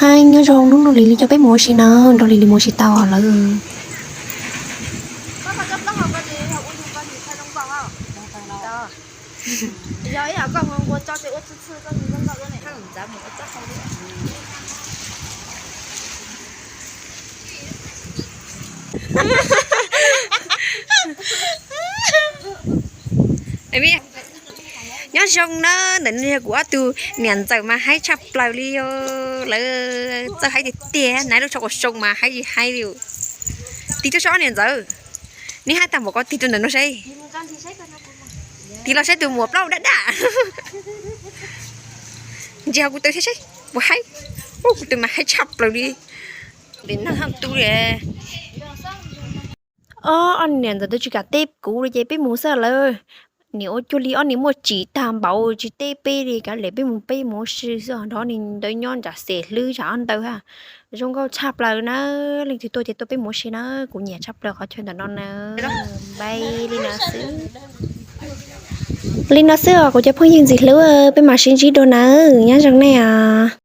Nyob zoo, hnub no Lis Lis coj peb mus ua si na, nrog Lis Lis mus ua si tau lawm. Nyob zoo na, ntawm no yog kuv ob tug niam ntxawm mas haib tshaj plaws li os. Lawv txawj haib tiag tiag, nais lub tsho quas soo mas haib li haib li. Tig tuaj saib ob niam ntxawm, neb haib tag npaum ko tig rau ntawm no seb. Tig los saib tus muam plaub daj daj. Ntsia kuv tus thiab seb puas haib. Ua kuv tus mas haib tshaj plaws li. Li no tu li. Ob, ob niam ntxawm twb tsis kam teb kuv li ces peb mus xwb lawm. Niam ua cuag li ob niam muaj tsim tag npaum tsis teb peb li, kav liam peb mus, peb mus ua si xwb, nrog ob niam ntawd nyob nram xes hlwb zam ob ntawd ha. Zoo nkauj tshaj plaws na, leej twg tuaj ces tuaj peb mus ua si na, kuv nyiam tshaj plaws qhov chaw ntawm no na. Npai li no xwb. Li no xwb os kuv cov phooj ywg ntxim hlub, peb mam sib ntsib dua na, nyob zoo nej os.